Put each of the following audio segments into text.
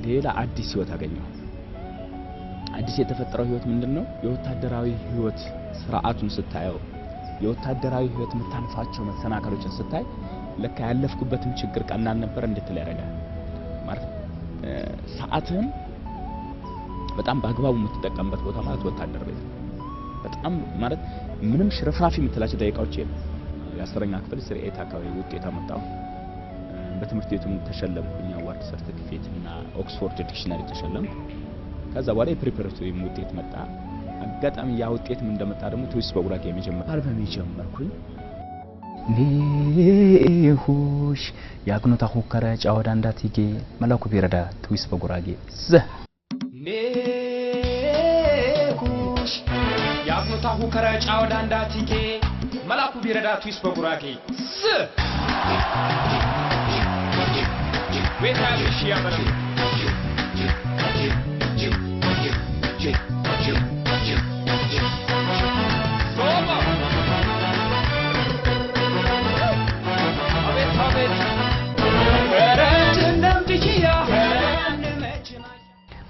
ሌላ አዲስ ህይወት አገኘሁ። አዲስ የተፈጠረው ህይወት ምንድነው? የወታደራዊ ህይወት ስርዓቱን ስታየው፣ የወታደራዊ ህይወት የምታልፋቸው መሰናክሎችን ስታይ ለካ ያለፍኩበትም ችግር ቀላል ነበር እንድትል ያደርጋል። ማለት ሰዓትህን በጣም በአግባቡ የምትጠቀምበት ቦታ ማለት ወታደር ቤት ነው። በጣም ማለት ምንም ሽርፍራፊ የምትላቸው ደቂቃዎች የሉም። የአስረኛ ክፍል ስርኤት አካባቢ ውጤት አመጣሁ። በትምህርት ቤቱም ተሸለምኩኝ፣ award ሰርቲፊኬት እና Oxford dictionary ተሸለምኩ። ከዛ በኋላ የ preparatory ውጤት መጣ። አጋጣሚ ያ ውጤት ምን እንደመጣ ደግሞ ትዊስት በጉራጌ የመጀመሪያ አልበም ጀመርኩኝ። ኔሁሽ ያግኖታ ሁከረ ጫወዳ እንዳትጌ መላኩ ቢረዳ ትዊስት በጉራጌ ዘ ኔኩሽ ያግኖታ ሁከረ ጫወዳ እንዳትጌ መላኩ ቢረዳ ትዊስት በጉራጌ ዘ ቤታልሽ ያበረ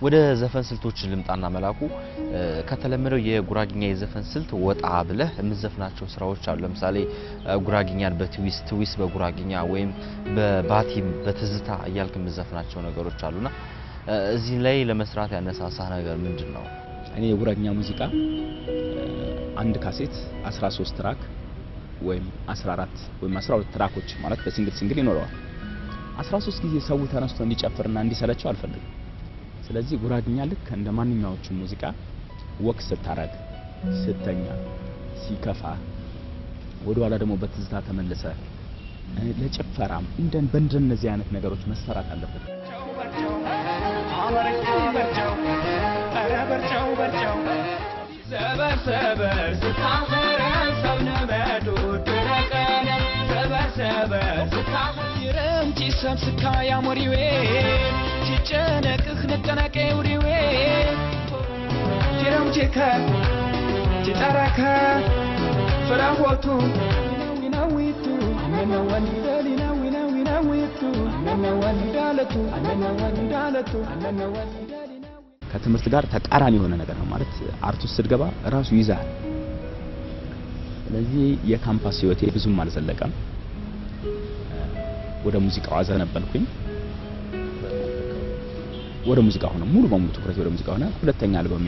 ወደ ዘፈን ስልቶች ልምጣና መላኩ፣ ከተለመደው የጉራግኛ የዘፈን ስልት ወጣ ብለህ የምትዘፍናቸው ስራዎች አሉ። ለምሳሌ ጉራግኛን በትዊስት፣ ትዊስት በጉራግኛ ወይም በባቲም በትዝታ እያልክ የምትዘፍናቸው ነገሮች አሉና እዚህ ላይ ለመስራት ያነሳሳህ ነገር ምንድነው? እኔ የጉራግኛ ሙዚቃ አንድ ካሴት 13 track ወይም 14 ወይም 12 track ኦች ማለት በ single single ይኖረዋል። 13 ጊዜ ሰው ተነስቶ እንዲጨፍርና እንዲሰለቸው አልፈልግም። ስለዚህ ጉራግኛ ልክ እንደ ማንኛዎቹ ሙዚቃ walk ስታረግ፣ ስተኛ፣ ሲከፋ፣ ወደ ኋላ ደግሞ በትዝታ ተመልሰ ለጭፈራም በእንደነዚህ አይነት ነገሮች መሰራት አለበት። ከትምህርት ጋር ተቃራኒ የሆነ ነገር ነው ማለት art ውስጥ ስትገባ ራሱ ይዛል። ስለዚህ የካምፓስ ህይወቴ ብዙም አልዘለቀም። ወደ ሙዚቃው አዘነበልኩኝ። ወደ ሙዚቃ ሆነ ሙሉ በሙሉ ትኩረት ወደ ሙዚቃ ሆነ። ሁለተኛ አልበሜ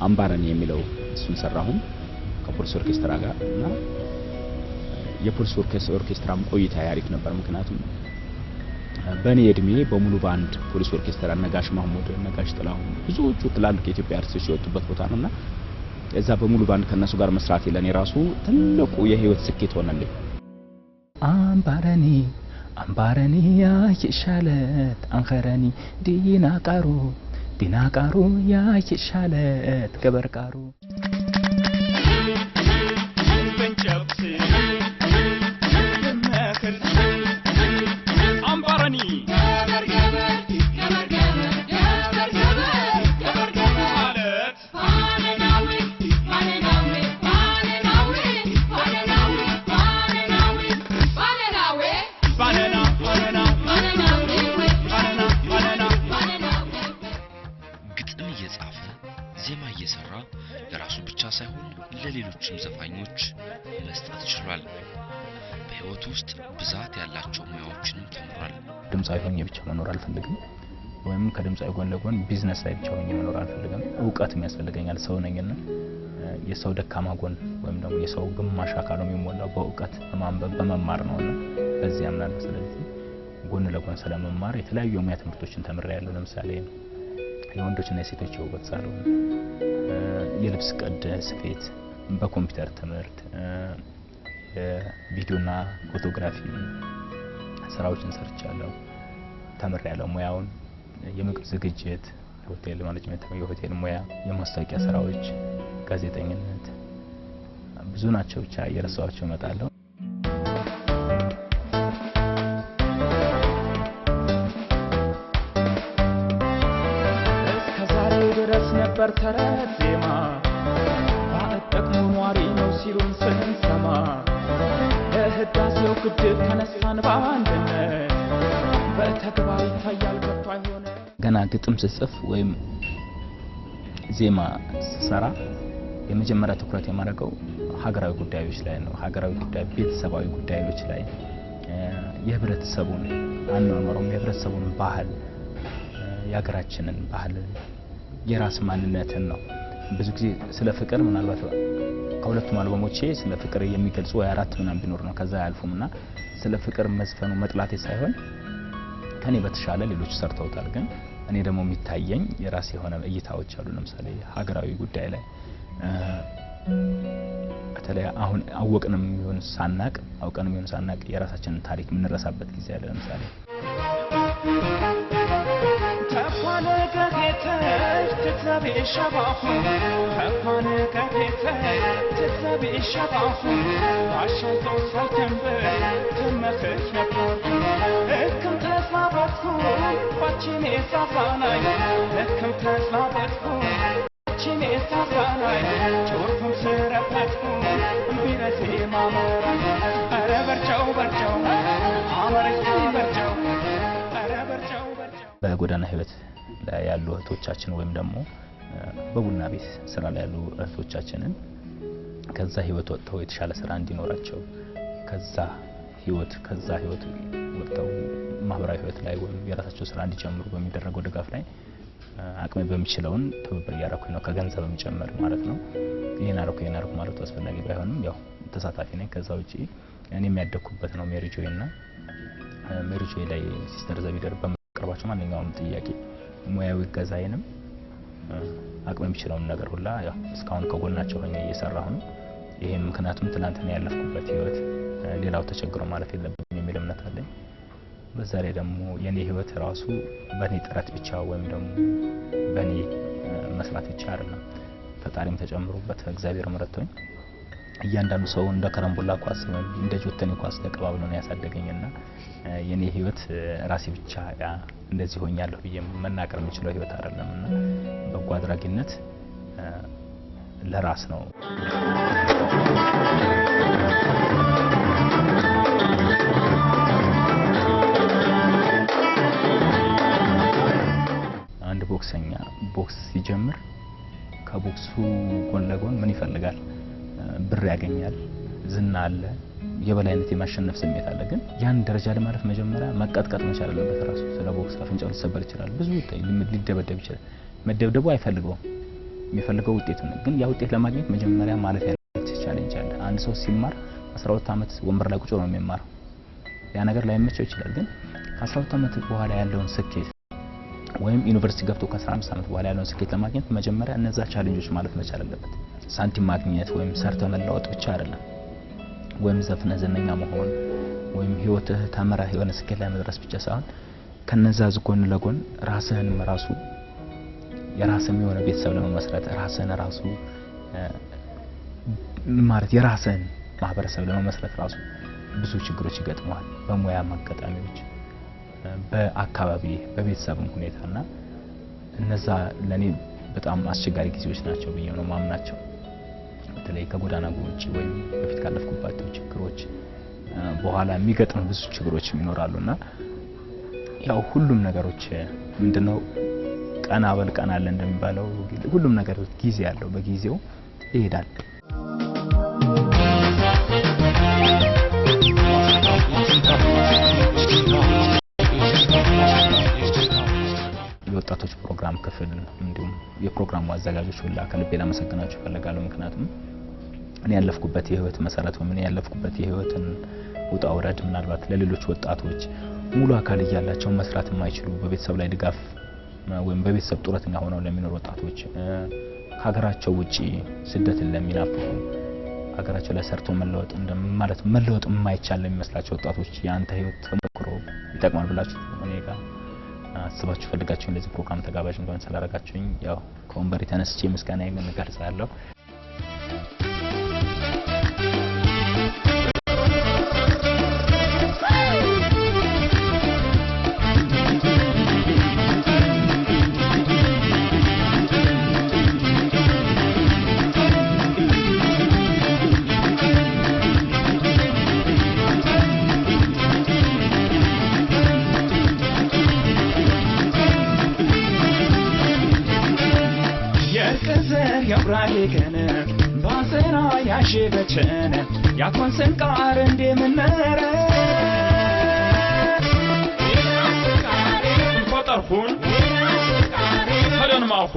አምባረኒ የሚለው እሱን ሰራሁኝ ከፖሊስ ኦርኬስትራ ጋር እና የፖሊስ ኦርኬስትራም ቆይታ አሪፍ ነበር። ምክንያቱም በእኔ እድሜ በሙሉ ባንድ ፖሊስ ኦርኬስትራ ነጋሽ ማህሙድ፣ ነጋሽ ጥላሁን ብዙዎቹ ትላልቅ የኢትዮጵያ አርቲስቶች የወጡበት ቦታ ነውና እዛ በሙሉ ባንድ ከነሱ ጋር መስራቴ ለኔ ራሱ ትልቁ የህይወት ስኬት ሆነልኝ። አምባረኒ አምባረኒ ያይሻለት አንኸረኒ ዲናቃሩ ዲናቃሩ ያይሻለት ገበርቃሩ ግጥም እየጻፈ ዜማ እየሰራ ለራሱ ብቻ ሳይሆን ለሌሎችም ዘፋኞች መስጠት ችሏል። በህይወቱ ውስጥ ብዛት ያላቸው ሙያዎችንም ተምሯል። ድምፃዊ ሆኜ ብቻ መኖር አልፈልግም፣ ወይም ከድምፃዊ ጎን ለጎን ቢዝነስ ላይ ብቻ ሆኜ መኖር አልፈልግም። እውቀትም ያስፈልገኛል። ሰው ነኝና የሰው ደካማ ጎን ወይም ደግሞ የሰው ግማሽ አካሉ የሚሞላው በእውቀት በማንበብ በመማር ነውና በዚህ አምናለሁ። ስለዚህ ጎን ለጎን ስለመማር የተለያዩ የሙያ ትምህርቶችን ተምሬያለሁ። ለምሳሌ የወንዶችና የሴቶች የውበት ሳሎን፣ የልብስ ቅድ ስፌት፣ በኮምፒውተር ትምህርት፣ የቪዲዮና ፎቶግራፊ ስራዎችን ሰርቻለሁ፣ ተምሬያለሁ ሙያውን። የምግብ ዝግጅት፣ ሆቴል management፣ የሆቴል ሙያ፣ የማስታወቂያ ስራዎች፣ ጋዜጠኝነት ብዙ ናቸው። ብቻ እየረሳኋቸው እመጣለሁ። እስከዛሬ ድረስ ነበር ተረት ዜማ ባዕድ ጠቅሞ ኗሪ ነው ሲሉን ስንሰማ ለህዳሴው ግድብ ተነሳን በአንድነት በተግባር ይታያል ከቶ አይሆንም። ገና ግጥም ስጽፍ ወይም ዜማ ስሰራ የመጀመሪያ ትኩረት የማደርገው ሀገራዊ ጉዳዮች ላይ ነው። ሀገራዊ ጉዳይ፣ ቤተሰባዊ ጉዳዮች ላይ፣ የህብረተሰቡን አኗኗሩም፣ የህብረተሰቡን ባህል፣ የሀገራችንን ባህል፣ የራስ ማንነትን ነው። ብዙ ጊዜ ስለ ፍቅር ምናልባት ከሁለቱም አልበሞቼ ስለ ፍቅር የሚገልጹ ወይ አራት ምናምን ቢኖር ነው፣ ከዛ አያልፉም። እና ስለ ፍቅር መዝፈኑ መጥላቴ ሳይሆን ከኔ በተሻለ ሌሎች ሰርተውታል። ግን እኔ ደግሞ የሚታየኝ የራሴ የሆነ እይታዎች አሉ። ለምሳሌ ሀገራዊ ጉዳይ ላይ በተለይ አሁን አወቅንም ይሁን ሳናቅ፣ አውቀንም ይሁን ሳናቅ የራሳችንን ታሪክ የምንረሳበት ጊዜ አለ። ለምሳሌ በጎዳና ህይወት ላይ ያሉ እህቶቻችን ወይም ደግሞ በቡና ቤት ስራ ላይ ያሉ እህቶቻችንን ከዛ ህይወት ወጥተው የተሻለ ስራ እንዲኖራቸው፣ ከዛ ህይወት ወጥተው ማህበራዊ ህይወት ላይ ወይም የራሳቸው ስራ እንዲጀምሩ በሚደረገው ድጋፍ ላይ አቅሜ በሚችለውን ትብብር እያደረኩኝ ነው፣ ከገንዘብም ጭምር ማለት ነው። ይህን አረኩ ይህን አረኩ ማለቱ አስፈላጊ ባይሆንም ያው ተሳታፊ ነኝ። ከዛ ውጪ እኔ የሚያደግኩበት ነው ሜሪ ጆይ፣ እና ሜሪ ጆይ ላይ ሲስተር ዘቢደር በማቀርባቸው ማንኛውም ጥያቄ ሙያዊ እገዛዬንም አቅም የሚችለውን ነገር ሁላ ያው እስካሁን ከጎናቸው ሆኜ እየሰራሁ ነው። ይሄም ምክንያቱም ትናንትና ያለፍኩበት ህይወት ሌላው ተቸግሮ ማለፍ የለበትም የሚል እምነት አለኝ። በዛ ላይ ደግሞ የኔ ህይወት ራሱ በእኔ ጥረት ብቻ ወይም ደግሞ በእኔ መስራት ብቻ አይደለም፣ ፈጣሪም ተጨምሮበት እግዚአብሔር ረድቶኝ እያንዳንዱ ሰው እንደ ከረምቡላ ኳስ ወይም እንደ ጆተኒ ኳስ ተቀባብሎ ነው ያሳደገኝና የኔ ህይወት ራሴ ብቻ እንደዚህ ሆኛለሁ ብዬ መናገር የምችለው ህይወት አይደለም፣ እና በጎ አድራጊነት ለራስ ነው። አንድ ቦክሰኛ ቦክስ ሲጀምር ከቦክሱ ጎን ለጎን ምን ይፈልጋል? ብር ያገኛል፣ ዝና አለ፣ የበላይነት የማሸነፍ ስሜት አለ። ግን ያን ደረጃ ለማለፍ መጀመሪያ መቀጥቀጥ መቻል አለበት። ራሱ ስለ ቦክስ አፍንጫው ሊሰበር ይችላል፣ ብዙ ሊደበደብ ይችላል። መደብደቡ አይፈልገውም፣ የሚፈልገው ውጤቱ ነው። ግን ያ ውጤት ለማግኘት መጀመሪያ ማለፍ ያለበት challenge አለ። አንድ ሰው ሲማር 12 ዓመት ወንበር ላይ ቁጭ ብሎ ነው የሚማረው። ያ ነገር ላይመቸው ይችላል። ግን ከ12 ዓመት በኋላ ያለውን ስኬት ወይም ዩኒቨርሲቲ ገብቶ ከ15 ዓመት በኋላ ያለውን ስኬት ለማግኘት መጀመሪያ እነዛ challenge ኦች ማለፍ መቻል አለበት። ሳንቲም ማግኘት ወይም ሰርተ መለወጥ ብቻ አይደለም፣ ወይም ዘፍነህ ዝነኛ መሆን ወይም ህይወትህ ተምረህ የሆነ ስኬት ላይ መድረስ ብቻ ሳይሆን ከነዛ ጎን ለጎን ራስህንም ራሱ የራስህም የሆነ ቤተሰብ ለመመስረት፣ ራስህን ራሱ ማለት የራስህን ማህበረሰብ ለመመስረት ራሱ ብዙ ችግሮች ይገጥመዋል። በሙያም አጋጣሚዎች፣ በአካባቢ፣ በቤተሰብም ሁኔታና እነዛ ለኔ በጣም አስቸጋሪ ጊዜዎች ናቸው ብዬ ነው ማምናቸው። በተለይ ከጎዳና ውጪ ወይም በፊት ካለፍኩባቸው ችግሮች በኋላ የሚገጥሙ ብዙ ችግሮች ይኖራሉና ያው ሁሉም ነገሮች ምንድነው ቀና በል ቀና አለ እንደሚባለው ሁሉም ነገር ጊዜ አለው፣ በጊዜው ይሄዳል። የወጣቶች ፕሮግራም ክፍል እንዲሁም የፕሮግራሙ አዘጋጆች ሁላ ከልቤ ላመሰግናችሁ እፈልጋለሁ። ምክንያቱም እኔ ያለፍኩበት የህይወት መሰረት ወይም እኔ ያለፍኩበት የህይወትን ውጣ ውረድ ምናልባት ለሌሎች ወጣቶች ሙሉ አካል እያላቸው መስራት የማይችሉ፣ በቤተሰብ ላይ ድጋፍ ወይም በቤተሰብ ጡረተኛ ሆነው ለሚኖሩ ወጣቶች፣ ከሀገራቸው ውጪ ስደትን ለሚናፍቁ፣ ሀገራቸው ላይ ሰርቶ መለወጥ ማለት መለወጥ የማይቻል ለሚመስላቸው ወጣቶች የአንተ ህይወት ተሞክሮ ይጠቅማል ብላችሁ እኔ ጋር አስባችሁ ፈልጋችሁ ለዚህ ፕሮግራም ተጋባዥ እንደሆነ ስላደረጋችሁኝ ያው ከወንበሬ ተነስቼ ምስጋናዬን እገልጻለሁ። የጉራጌ ከነ ባሰና ያሽበቸነ ያኮን ስንቃር እንደምነረ ፈጠርኹን ተደንማኹ።